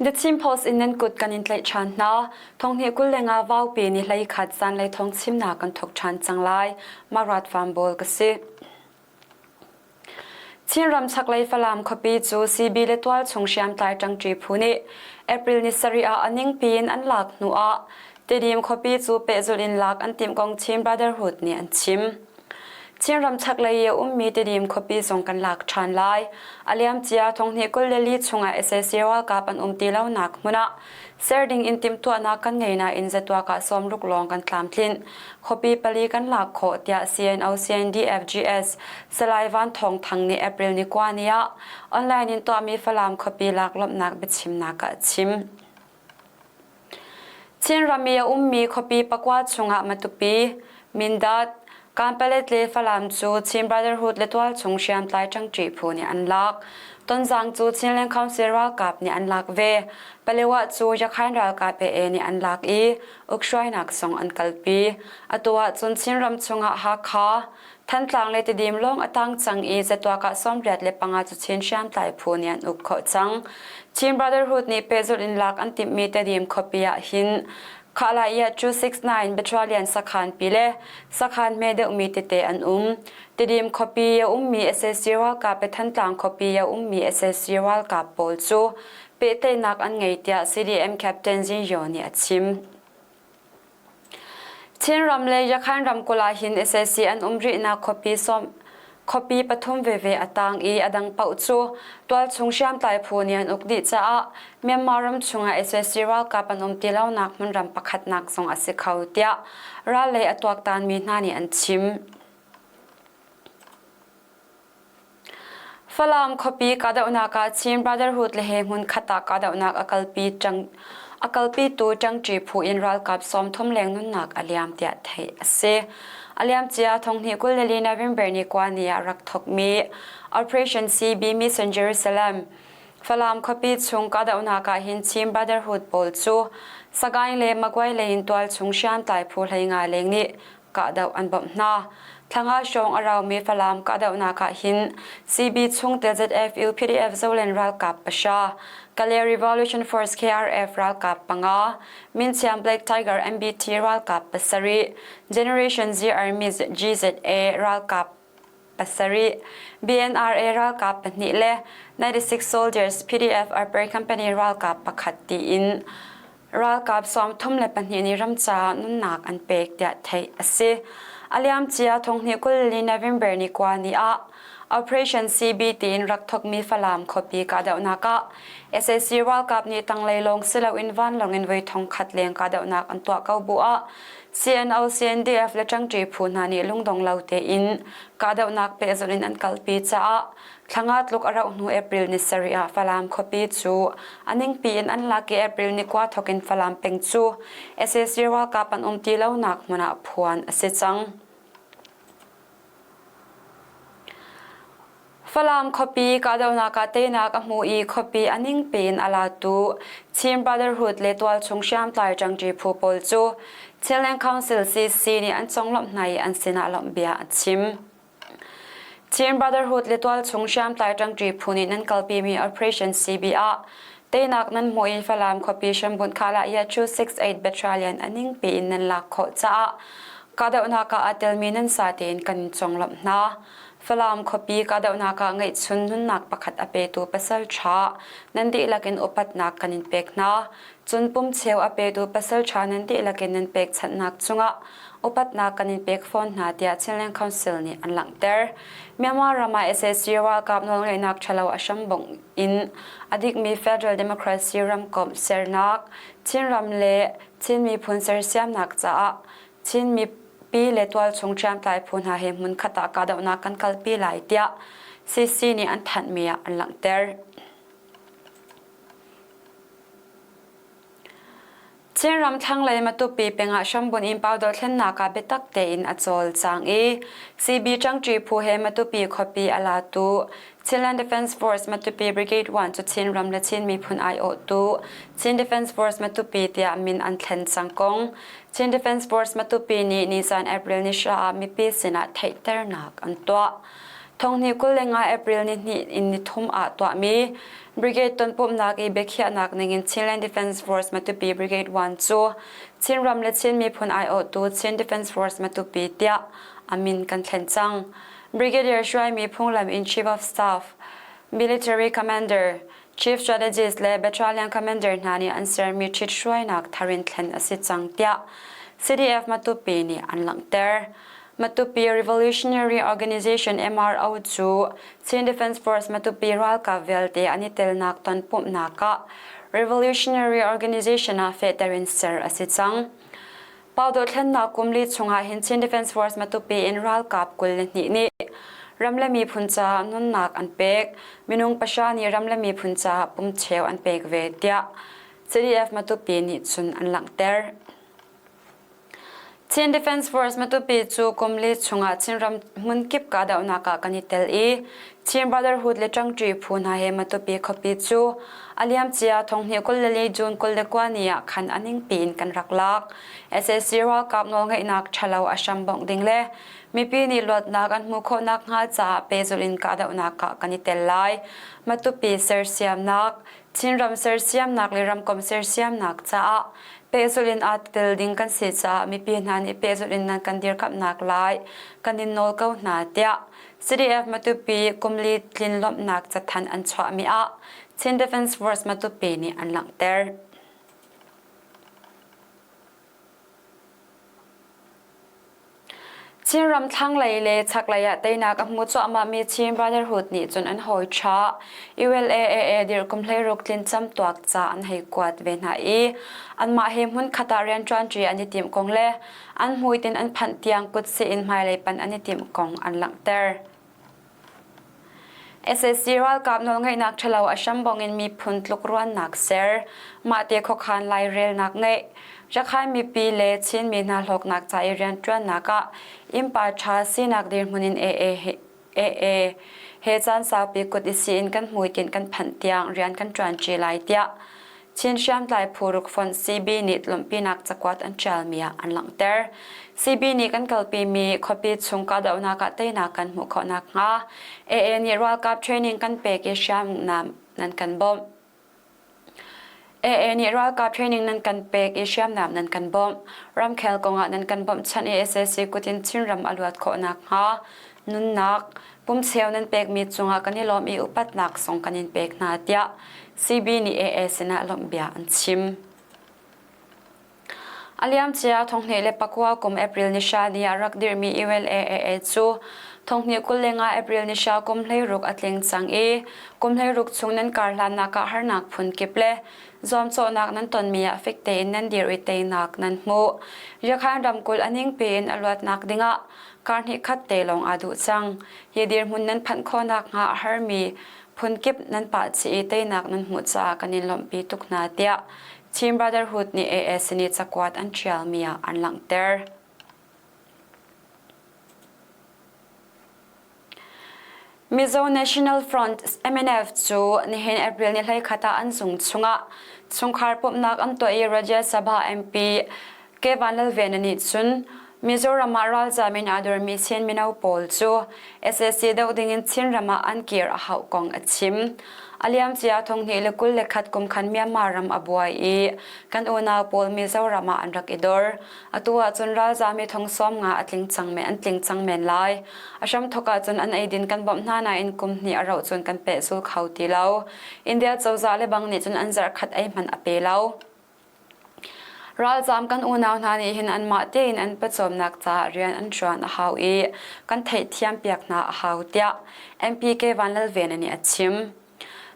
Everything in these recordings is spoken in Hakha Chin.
The Chin Post in nan kut kan in tlaih ṭhan hna. Thonghnih 25 vaupi ni 11 zanlei thawng chimnak kan thawk ṭhan cang lai. Marat Van Bawl ka si. Chinram chaklei Falam khuapi cu CB le tualchung hriamtlai ṭangṭi phu nih April ni sarih ah a ningpi in an lak hnu ah Tedim khuapi cu pehzulh in lak an timh kong Chin Brotherhood nih an chim. Chinram chaklei i a ummi Tedim khuapi zong kan lak ṭhan lai. A liamcia thonghnih 24 chungah sac ralkap an um ti lonak hmun ah ser ding in timhtuahnak kan ngei nain zatuak ah 60 lawng kan tlamtlinh. Khuapi pali kan lak khawh tiah CNO CNDFGS Salai Van Thawng Thang nih April ni kua ni ah online in tuahmi Falam khuapi lak lawmhnak biachimnak ah a chim. Chinram i a ummi khuapi pakua chungah Matupi, Mindat, Kanpalet le Falam cu Chin Brotherhood le tualchung hriamtlai ṭangṭi phu nih an lak. Tonzang cu Chinland Council ralkap nih an lak ve. Palewa cu Yakhain ralkap AA nih an lak i ukhruainak zong an kalpi. Atu ahcun Chinram chungah Hakha, Thantlang le Tidim lawng a tang cang i zatuak ah 85 cu Chin hriamtlai phu nih an uk khawh cang. Chin Brotherhood nih pehzulh in lak an timhmi Tedim khuapi ah hin Khahlai 269 Battalion sakhan pi le sakhan hme deuhmi tete an um. Tidim khuapi a ummi sac ralkap le Thantlang khuapi a ummi sac ralkap pawl cu pehtlaihnak an ngei tiah CDM Captain Zin Yaw nih a chim. Chinram le Yakhain ramkulh ah hin sac an um rihnak khuapi sawm khuapi pathum veve a tang i a dang paoh cu tualchung hriamtlai phu nih an uk dih caah Myanmar ram chungah sac ralkap an um ti lonak hmunram pakhatnak zong a si kho tiah ral lei a tuaktanmi hna nih an chim. Falam khuapi kahdohnak ah Chin Brotherhood le he hmunkhat ah kahdohnak a kalpi ṭang a kalpitu ṭangṭi phu in ralkap 30 leng nunnak a liam tiah theih a si. A liamcia thonghnih 24 November ni kua ni ah rak thawkmi Operation CB Mission Jerusalem Falam khuapi chung kahdohnak ah hin Chin Brotherhood pawl cu Sagaing le Magway lei in tualchung hriamtlai phu 15 leng nih kahdoh an bawmh hna. Thlanga hrawng a raumi Falam kahdohnak ah hin CB chungtel ZFU PDF Zolen ralkap pahra, Kale Revolution Force KRF ralkap panga, Minchiam Black Tiger MBT ralkap pasarih, Generation Z Army GZA ralkap pasarih, BNRA ralkap pahnih le 96 Soldiers PDF Upper Company ralkap pakhat tiin ralkap 32 nih ram caah nunnak an pek tiah theih a si. A liamcia thonghnih 20 November ni kua ni ah Operation CB tiin rak thawkmi Falam khuapi kahdohnak ah sac ralkap nih tanglei lawng si loin vanlawng in voi thongkhat leng kahdohnak an tuah ko bu ah CNO, CNDF le ṭangṭi phu hna nih lungdong lo tein kahdohnak pehzulh in an kalpi caah thlanga tluk a rauh hnu April ni sarih ah Falam khuapi cu a ningpi in an lak i April ni kua thawk in Falam peng cu sac ralkap an um ti lonak hmun ah phuan a si cang. Falam khuapi kahdohnak ah teinak a hmu i khuapi a ningpi in a latu Chin Brotherhood le tualchung hriamtlai ṭangṭi phu pawl cu Chinland Council CC nih an conglawmh hna i an sinah lawmhbia a chim. Chin Brotherhood le tualchung hriamtlai ṭangṭi phu nih nan kalpimi Operation CB ah teinak nan hmuh i Falam khuapi hrambunh Khalah 268 Battalion a ningpi in nan lak khawh caah kahdohnak ah aa telmi nan sa tein kan in conglawmh hna. Falam khuapi kahdohnak ah ngeihchun nunnak pakhat a petu pasal ṭha nan dihlak in upatnak kan in pek hna. Cun pumcheu a petu pasal ṭha nan dihlak in nan pekchanhnak cungah upatnak kan in pek fawn hna tiah Chinland Council nih an langhter. Myanmar ram ah sac ralkap nawlngeihnak ṭhalo a hrambongh in a dikmi Federal Democracy ramkomh sernak, Chinram le Chin miphun sersiamnak caah Chin mipi le tualchung hriamtlai phu hna he hmunkhat ah kahdohnak kan kalpi lai tiah CC nih an thanhmi ah an langhter. Chinram thlanglei Matupi peng ah hrambun in pau dothlennak ah biatak tein a cawlcang i CB ṭangṭi phu he Matupi khuapi a latu Chinland Defence Force Matupi Brigade 1 cu Chinram le Chin miphun aiawhtu Chin Defence Force Matupi tiah min an thlen cang kong Chin Defence Force Matupi nih nisan April ni hra ah mipi sinah theihternak an tuah. Thonghnih 25 April ni hnih in ni thum ah tuahmi Brigade tonpumhnak i biakhiahnak ningin Chinland Defence Force Matupi Brigade 1 cu Chinram le Chin miphun aiawhtu Chin Defence Force Matupi tiah a min kan thlen cang. Brigadier hruaimi phunglam in Chief of Staff, Military Commander, Chief Strategist le Battalion Commander hna nih an sermi ṭhithruainak thar in thlen a si cang tiah CDF Matupi nih an langhter. Matupi Revolutionary Organization MRO cu Chin Defense Force Matupi ralkap vialte an i telnak tonpumhnak ah Revolutionary Organization ah fehter in ser a si cang. Pau dothlennak kum li chungah hin Chin Defense Force Matupi in ralkap 22 nih ram le miphun caah nunnak an pek. Minung pahra nih ram le miphun caah pumcheu an pek ve tiah CDF Matupi nih cun an langhter. Chin Defense Force Matupi cu kum li chungah Chinram hmunkip kahdohnak ah kan i tel i Chin Brotherhood le ṭangṭi phu hna he Matupi khuapi cu a liamcia thonghnih 24 June 29 ni ah khan a ningpi in kan rak lak. SAC ralkap nawlngeihnak ṭhalo a hram bongh ding le mipi nih luatnak an hmuh khawh nakhnga caah pehzulh in kahdohnak ah kan i tel lai. Matupi sersiamnak, Chinram sersiamnak le ramkomh sersiamnak caah pehzulh in aa tel ding kan si caah mipi hna nih pehzulh in nan kan dirkamhnak lai kan in nawl ko hna tiah CDF Matupi kumli tlin lawmhnak cathanh an chuahmi ah Chin Defense Force Matupi nih an langhter. Chinram thlanglei le chaklei ah teinak a hmu cuahmahmi Chin Brotherhood nih cun an hawi ṭha. ULAAA dirhkum 16 tlin camtuak ca an hei kuat ve hna i anmah he hmunkhat ah rianṭuanṭi an i timh kong le an hmuitinh an phanh tiang kutsih in hmailei panh an i timh kong an langhter. Sac ralkap nawlngeihnak ṭhalo a hrambawng in miphun tlukruannak ser, mahte khuakhan lairelnak ngeih, Rakhine mipi le Chinmi hna hlawknak ca i rianṭuannak ah innpa ṭha sinak dirhmun in AA he, AA he caan saupi kut i si in kan hmuitinh kan phanh tiang rian kan ṭuanṭi lai tiah Chin hriamtlai phu rukfonh CB nih lawmhpinak cakuat an ṭialmi ah an langhter. CB nih kan kalpimi khuapi chung kahdohnak ah teinak kan hmuh khawh nakhnga AA nih ralkap training kan pek i hriamnam nan kan bawmh. AA nih ralkap training nan kan pek i hriamnam nan kan bawmh. Ramkhel kongah nan kan bawmhchanh i sac kut in Chinram a luat khawh nakhnga nunnak, pumcheu nan pekmi cungah kan i lawm i upatnak zong kan in pek hna tiah CB nih AA sinah lawmhbia an chim. A liamcia 2009 kum April ni hra ni ah rak dirhmi ULAAA cu 2025 April ni hra kum 16 a tling cang i kum 16 chung nan kar hlannak ah harnak phun kip le zuamcawhnak nan tonmi ah fek tein nan dir i teinak nan hmuh. Yakhan ramkulh a ningpi in a luatnak dingah kar hnih khat te lawng aa duh cang. Hi dirhmun nan phanh khawh nakhnga a harmi phunkip nan pah chih i teinak nan hmuh caah kan in lawmhpi tuk hna tiah Chin Brotherhood nih AA sin i cakuat an ṭialmi ah an langhter. Mizo National Front MNF cu nihin April ni 21 ah an zung chungah chungkhar pumhnak an tuah i Rajya Sabha MP K. Vanlalvena nih cun Mizoram ah ralzaam in aa dormi Chin mino pawl cu sac doh dingin Chinram ah an kir a hauh kong a chim. A liamcia 2021 kum khan Myanmar ram a buai i kan unau pawl Mizoram ah an rak i dor. Atu ahcun ralzaam hi thong sawm nga a tling cang men an tling cang men lai. A hramthawk ahcun an eidin kan bawmh hna nain kum hnih a rauh cun kan pehzul kho ti lo. India cozah le bang nih cun an zarh khat ei hmanh a pe lo. Ralzaam kan unau hna nih hin anmah tein an pawcawmnak caah rian an ṭuan a hau i kan theihthiampiak hna a hau tiah MPK Vanlalvena nih a chim.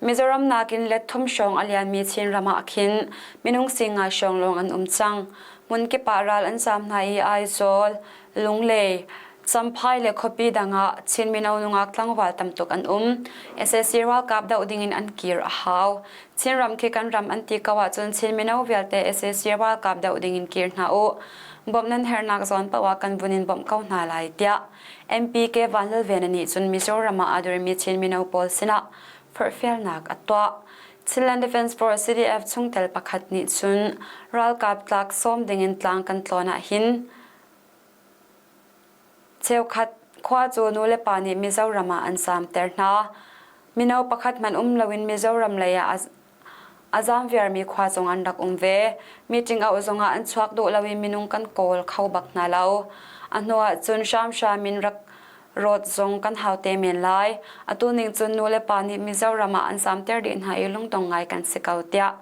Mizoram nakin let thum hrawng a lianmi Chinram ah khin minung singa hrawng lawng an um cang. Hmunkip ah ral an zaam hna i Aizawl, Lunglei, Champhai le khuapi dang ah Chin mino nungak tlangval tam tuk an um. Sac ralkap doh dingin an kir a hau. Chinram khi kan ram an ti ko ahcun Chin mino vialte sac ralkap doh dingin kir hna u. Bawmh nan herhnak zawn paoh ah kan vun in bawmh ko hna lai tiah MPK Vanlalvena nih cun Mizoram ah aa dormi Chin mino pawl sinah forhfialnak a tuah. Chinland Defence Force CDF chungtel pakhat nih cun ralkap tlak sawm dingin tlang kan tlawn ahhin cheukhat Khua cu nulepa nih Mizoram ah an zaamter hna. Mino pakhat hmanh um loin Mizoram lei ah a zaam viarmi khua zong an rak um ve. Meeting auh zongah an chuak duh lo i minung kan kawl kho bak hna lo. A hnu ah cun hramhram in rak rawt zong kan hau te men lai. Atu ning cun nulepa nih Mizoram ah an zaamter dih hna i lungdong ngai kan si ko tiah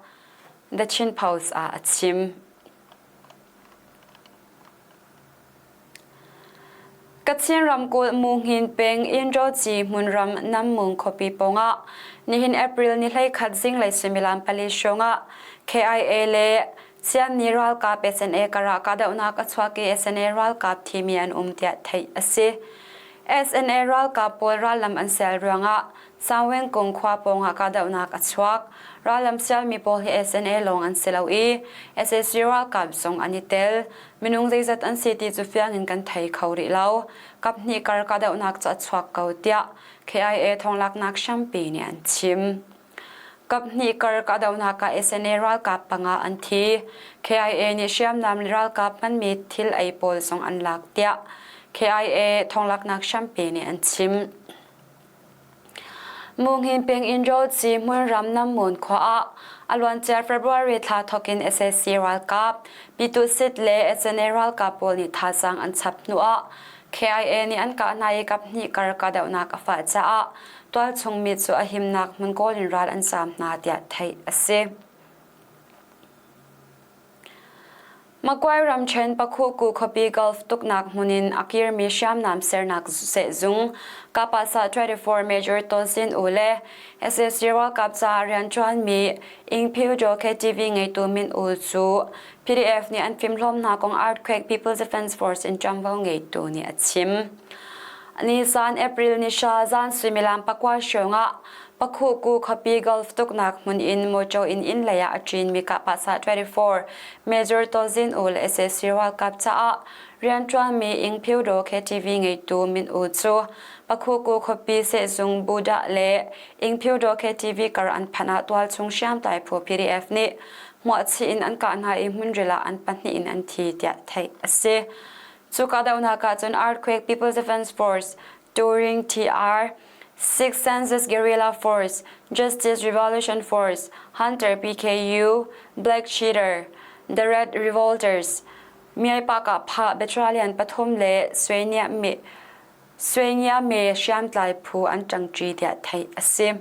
The Chin Post ah a chim. Kachin ramkulh Muhngin peng Indraci hmunram Nammung khuapi pawngah nihin April ni 11 zinglei suimilam pali hrawngah KIA le Sianni ralkap SNA karah kahdohnak a chuak i SNA ralkap thimi an um tiah theih a si. SNA ralkap pawl rallam an sial ruangah Sangwengkung khua pawngah kahdohnak a chuak. Rallam sialmi pawl hi SNA lawng an si lo i sac ralkap zong an i tel. Minung zeizat an si ti cu fiang in kan thei kho rih lo. Kaphnih kar kahdohnak cu a chuak ko tiah KIA thawnglaknak hrampi nih an chim. Kaphnih kar kahdohnak ah SNA ralkap panga an thi. KIA nih hriamnam le ralkap hmanmi thil ei pawl zong an lak tiah KIA thawnglaknak hrampi nih an chim. Munghin peng in Rawci hmunram Nammun khua ah a luancia February thla thawk in sac ralkap Pitusit le SNA ralkap pawl nih thazaang an chap hnuah KIA nih an kah hna i kaphnih kar kahdohnak a fah caah tualchung mi cu a himnak hmun kawl in ral an zaam hna tiah theih a si. Maguire ramṭhen Pakhuku khuapi golf tuknak hmun in a kirmi hriamnam sernak sehzung Kapasa 24 Major Tawzin U le sac ralkap caah rianṭuanmi Ingphiu KTV ngeitu Min U cu PDF nih an fimhlawm hna kong Earthquake People's Defense Force in ṭuanvo ngeitu nih a chim. Nisan April ni hra zan suimilam pakua hrawngah Pakhuku khuapi golf tuknak hmun in motor in inn lei ah a ṭinmi kahpahsah 24 Major Tawzin U le sac ralkap caah rianṭuanmi Ingphiudaw KTV ngeitu Min U cu Pakhuku khuapi sehzung Buddha le Ingphiudaw KTV kar an phanh ah tualchung hriamtlai phu PDF nih hmuahchih in an kah hna i hmunril ah an pahnih in an thi tiah theih a si. Cu kahdohnak ah cun Earthquake People's Defense Force, Turing TR, Six Senses Guerrilla Force, Justice Revolution Force, Hunter PKU, Black Cheater, The Red Revolters, Miaipa Pha Battalion pathum le Suenya Me hriamtlai phu an ṭangṭi tiah theih a si.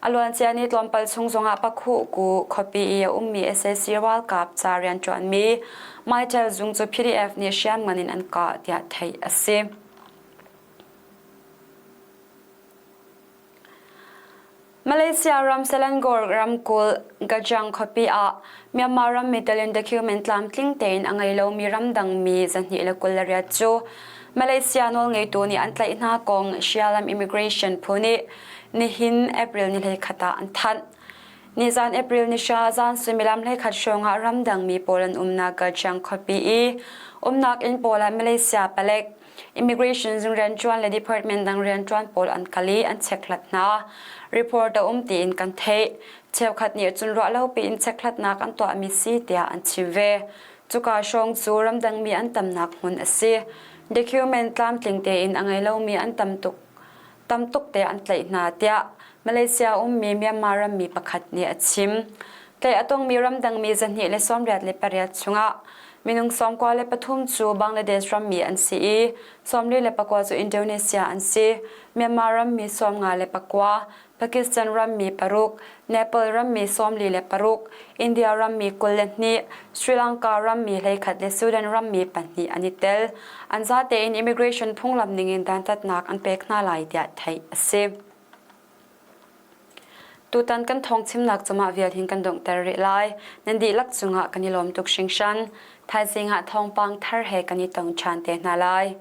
A luancia ni tlawmpal chung zongah Pakhuhku khuapi i a ummi sac ralkap ca rianṭuanmi Mytel zung cu PDF nih hriamngan in an kah tiah theih a si. Malaysia ram Selangor ramkulh Gajang khuapi ah Myanmar rammi telin document tlamtling tein a ngei lomi ramdangmi 228 cu Malaysia nawlngeitu nih an tlaih hna kong Sialam Immigration phu nih nihin April ni 21 ah an thanh. Nizan April ni hra zan suimilam 11 hrawng ah ramdangmi pawl an umnak Gajang khuapi i umnak inn pawl ah Malaysia palek Immigration zung rianṭuan le department dang rianṭuan pawl an kal i an chekhlat hna. Report a um tiin kan theih. Cheukhat nih cun ruahlopi in chekhlatnak an tuahmi si tiah an chim ve. Cuka hrawng cu ramdangmi an tamnak hmun a si. Document tlamtling tein a ngei lomi an tam tuk tam tuk te an tlaih hna tiah Malaysia ummi Myanmar rammi pakhat nih a chim. Tlaih a tongmi ramdangmi 288 chungah minung 93 cu Bangladesh rammi an si i 44 cu Indonesia an si. Myanmar rammi 59, Pakistan rammi paruk, Nepal rammi 46, India rammi 22, Sri Lanka rammi 11 le Sudan rammi pahnih an i tel. An zatein immigration phunglam ningin dantatnak an pek hna lai tiah theih a si. Tutan kan thawng chimnak cumah vial hin kan donghter rih lai. Nan dihlak cungah kan i lawm tuk hringhran. Thaizing ah thawngpang thar he kan i tong ṭhan te hna lai.